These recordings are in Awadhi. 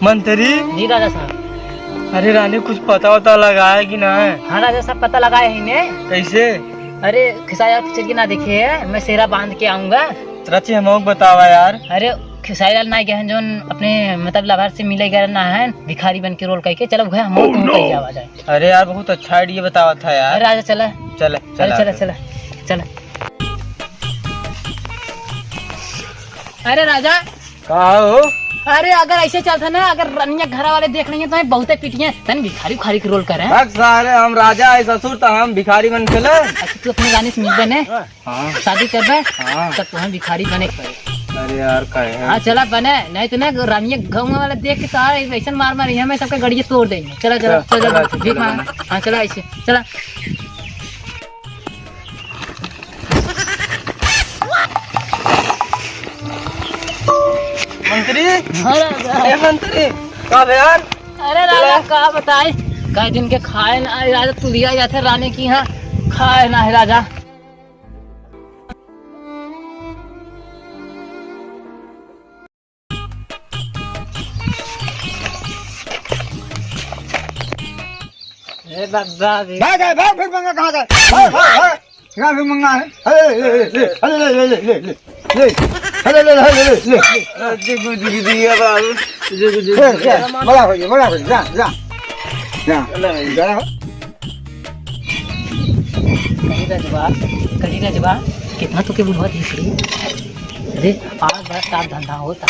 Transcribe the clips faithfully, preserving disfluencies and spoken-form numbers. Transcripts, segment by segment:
मंत्री। जी राजा साहब। अरे रानी, कुछ पता वता लगाए कि ना? हाँ राजा साहब, पता लगाए ही ने। कैसे? अरे खेसारी लाल पिक्चर की ना देखे है, मैं सेहरा बांध के आऊंगा। सच्ची हमको बतावा यार। अरे खेसारी लाल ना गए हैं जोन अपने मतलब लवर से मिले गए ना है, भिखारी बन के रोल करके। चलो भैया हम तुम कहीं जावा जाए। अरे यार बहुत अच्छा आइडिया बतावा था यार। अरे राजा चला। चला, अरे चला, चला, चला। चला, चला। अरे राजा। का हो? अरे अगर ऐसे चलता ना, अगर रनिया घर वाले देख लेंगे तो हमें बहुते पीटिए। तन भिखारी उखारी के रोल करे। भाग सारे, हम राजा है ससुर, तो हम भिखारी बन के ले। अच्छा तू अपनी रानी से मिलबे ने? हाँ। शादी करबे? हाँ। तब तो हम भिखारी बने के पड़े। अरे यार का है? हाँ चला बने, नहीं तो ना रानिया गाँव वाले देख के तो ऐसे मार मार हमें सबके गड़िया तोड़ देंगे। चला चला चला, चला, चला, चला, भीख चला, मांगा। बने। हाँ चला ऐसे चला। मंत्री। हाँ राजा। ए मंत्री, का बे यार? अरे राजा, चला। का बताई, कई दिन के खाए ना है राजा, तू लिया जाते रानी की यहाँ, खाए ना है राजा। ए दादा रे। भाग, भाग, भाग, फिर मंगा कहाँ गए? भाग, भाग, भाग। क्या फिर मंगा है? अरे, ले, ले, ले, ले। अरे, ले, ले, ले, ले। जुगु, जुगु, दिया बाबू। जुगु, जुगु, ए, ए, दिया। बड़ा हो गया, बड़ा हो गया, जा, जा। जा। चलो भाई। जा। कही रजवा, कही रजवा, कितना तो के बुढ़वा देख रही। अरे, आज बड़ा साफ धंधा होता।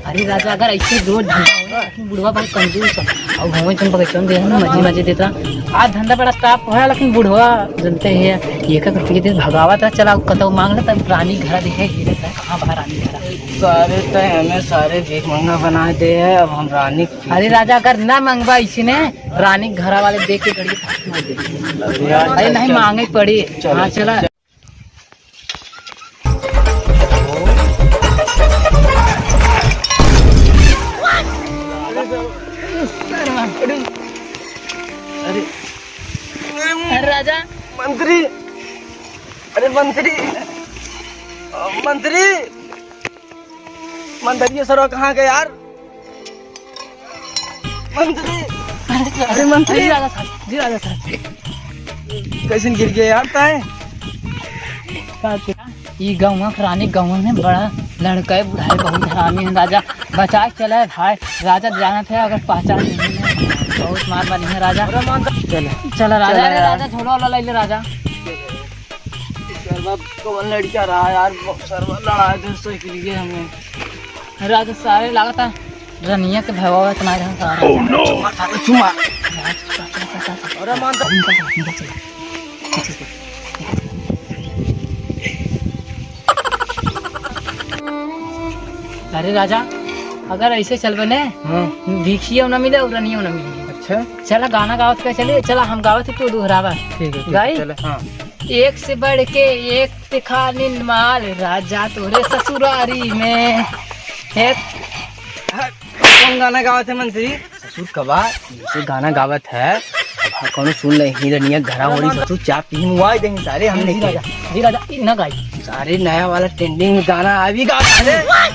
अरे राजा, अगर ऐसे रोज धंधा हो ना, लेकिन बुढ़वा बहुत कंजूस है। और घूमे तुम बगैचा में देख ना, मजे मजे देता। आज धंधा बड़ा साफ है, लेकिन बुढ़वा जानते हैं, एक एक रुपये दे भगावा था। चला, कतौ मांग ले, तब रानी घरा दिखे, गिरे था, कहाँ बा रानी घरा? सारे तय हमें सारे भीख मंगा बना दे है, अब हम रानी अरे राजा, अगर ना मंगवा इसी ने, रानी घरा वाले देख के गड़िया फाड़ के मार दे। अरे यार, अरे नहीं, चल। मांगे पड़ी। चल, हाँ, चल, चला। चल। अरे, अरे राजा। मंत्री, अरे मंत्री, मंत्री, मंत्री, ये सरवा कहाँ गए यार? मंत्री, अरे मंत्री। जी राजा साहब, जी राजा साहब। कैसन गिर गए यार ताए? का किया? ई गौवा के रानी गौवा में बड़ा लड़का है, बुढ़ाई बहुत हरामी है राजा। बचा के चला है भाई, राजा जानत है अगर पहचान नहीं है, बहुत मार मारी है राजा। अरे मंत्री। चला, चला राजा, चला अरे यार। राजा झोला वाला ले ले राजा। सरवा कौन लड़का रहा यार, सरवा लड़ाए दे सो के लिए हमें। राजा सारे लागत है रनिया के भवा इतना रहा सारा। Oh no! चुमा, चुमा। अरे मान तो। अरे राजा, अगर ऐसे चलबे ने, हाँ। भिखियो ना मिले और रनियो ना मिले। अच्छा। चला गाना गावत के चलिए, चला हम गावत ही तू दोहरावा। ठीक है, ठीक है, गाई? चले, हाँ। एक से बढ़ के एक ते खानिन माल राजा तोरे ससुरारी में। हे, कौन गाना गावत है मंत्री? ससुर कबा जैसे गाना गावत है, अब कौनो सुन ले, हिरनिया घरा होली ससुर चाप पी मुआई देही सारे हमने जी के। राजा, जी राजा, ई ना गाई। सारे नया वाला ट्रेंडिंग में गाना आवी गा सारे।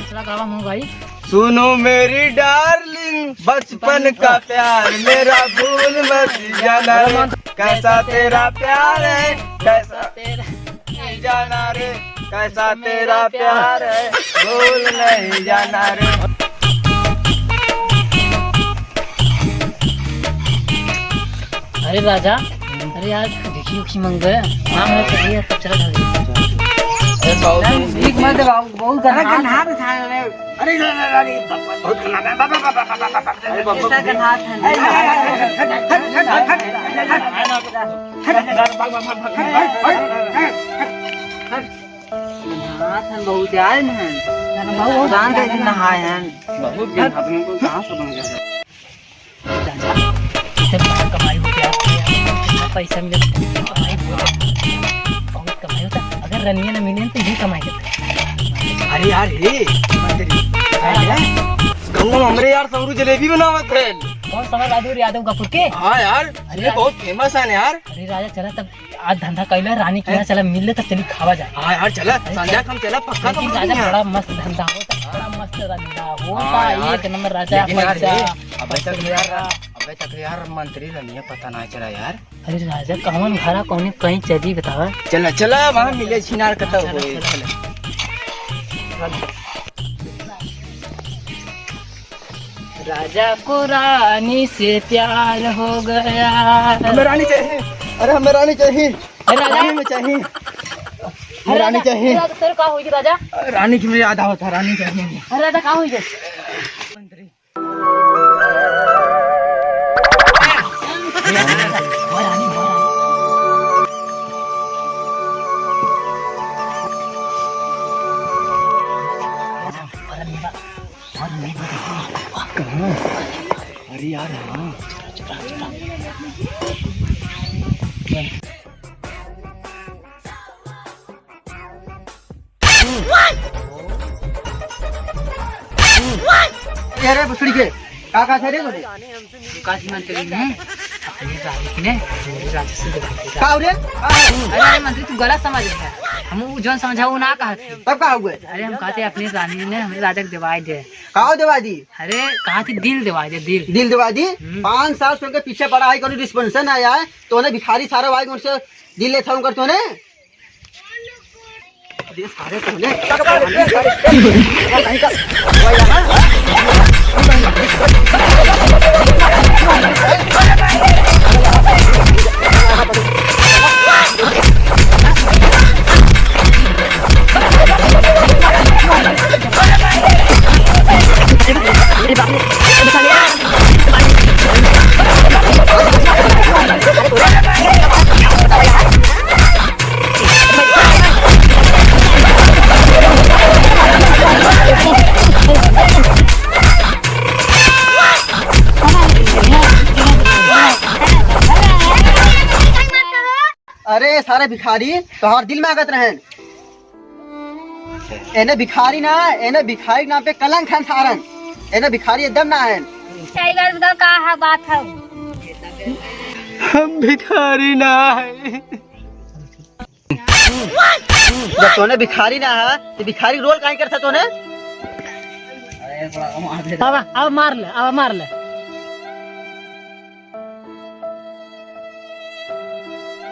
चला गावा मुँह गाई। सुनो मेरी डार्लिंग, बचपन का प्यार मेरा भूल मत जाना रे, कैसा तेरा प्यार है, कैसा तेरा नहीं जाना रे, कैसा तेरा प्यार है, भूल नहीं जाना रे। अरे राजा, अरे यार, देखी उखी मंग गए। हाँ, मैं चलिए, तब चला जल्दी। अरे, बहुत भीख मत दबाओ, बहुत अरे, गंदा। गंदा उठा रहे। अरे, ले, ले, ले, ले, बहुत गंदा, बा, बा, बा। अरे, बाप रे। ऐसा गंदा था। हट, हट, हट, हट, हट, हट, हट। नहात हन, बहुत आए न हन। बहुत जान दे दिन नहाए हन। बहुत दिन आदमी को कहाँ से बन गया? दादा, इधर बहुत कमाई हो गया। इतना पैसा मिले, कमाई हो गया। बहुत कमाई होता। अगर रनिया न मिले तो ये कमाई करता। अरे यार, हे मंत्री, हाँ। गंगा हमरे यार सौरू जलेबी बनावत है। कौन समर राजू यादव कपूर के? हाँ यार, अरे ये यार। बहुत famous है यार। अरे राजा, चला तब आज धंधा कैला, रानी के यहाँ हैं? चला मिल ले, तब चली खावा जाए। हाँ यार, चला, अरे संध्या चला। हम चला, पक्का लेकिन कम राजा, नहीं यार। बड़ा मस्त धंधा होता, बड़ा मस्त धंधा होता, हाँ यार। एक नंबर राजा, लेकिन यार, पैसा, ये, अबे तक पैसा। यार, अबे तक यार मंत्री रनिया पता ना चला यार। अरे राजा, कौन घरा कौन कहीं चली बतावा। चला, चला, वहाँ मिले छिनार कतौ चला, होए, चला। चला। राजा को रानी से प्यार हो गया। हमें रानी चाहिए। अरे, हमें रानी चाहिए। अरे, राजा। रानी में चाहिए। अरे, हमें रानी राजा, चाहिए। राजा, तेरे का होई राजा? रानी की मुझे याद आवत है, रानी चाहिए। अरे, राजा, का होई? कहाँ? अरे यार, हाँ। ये रे भोसड़ी के, का, का था रे बोले? का जी मंत्री ने अपने रानी ने मेरे राजा से दिवाई दे। का हो रे? का हो? अरे, अरे मंत्री, तू गलत समझ रहे है। हम उ जौन समझा वो ना कहत ही। तब का हुआ? अरे हम कहते अपने रानी ने हमरे राजा के दिवाई दे। का हो दिवाई दी? अरे कहत ही दिल दिवाई दे, दिल। दिल दिवाई दी? हम्म। पाँच साल से उनके पीछे पड़ा है, कोई response ना आया है, तो उन्हें भिखारी सारा भाई उनसे दिल लेता हूँ कर तूने। अरे सारे तो ले। अरे सारे भिखारी, तोहार दिल मांगत रहन। एने भिखारी ना, एने भिखारी नाम पे कलंक हन सारन। एने भिखारी एकदम ना हन। टाइगर बताओ का हा बात है? हम भिखारी ना है। जब तोने भिखारी ना है, तो भिखारी रोल काहे करता तोने? अब, अब मार ले, अब मार ले।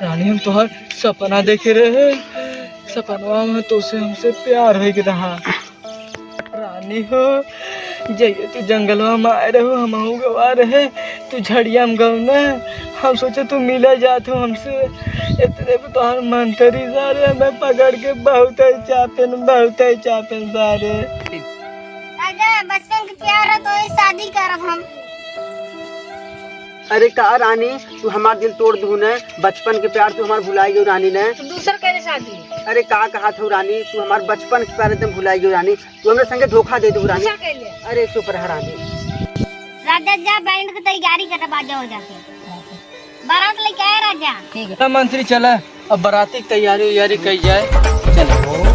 रानी, हम तोहार सपना देखे रहे, सपनवा में तोसे हमसे प्यार होइके रहा। रानी हो, जइया तू जंगलवा में आए रहो, हमहू गवा रहे, तू झड़िया में गवने, हम सोचे तू मिले जात हो हमसे। इतने में तोहार मंत्री सारे हमें पकड़ के बहुत ही चापेन, बहुत ही चापेन सारे। राजा, बचपन के प्यार है तो ही शादी करब हम। अरे का रानी, तू हमार दिल तोड़ दू ने, बचपन के प्यार तू हमार भुलाई गयो रानी ने। तो दूसर करे शादी। अरे का कहत हो रानी, तू हमार बचपन के प्यार एकदम भुलाई गयो रानी, तू हमरे संगे धोखा दे दू रानी। दूसर कर ले। अरे चुप रह रानी। राजा जा, बैंड की तैयारी कर, बाजा हो जाके बारात लेके आए राजा। ठीक है। चला मंत्री चला, अब बाराती की तैयारी उयारी कई जाए। चलो।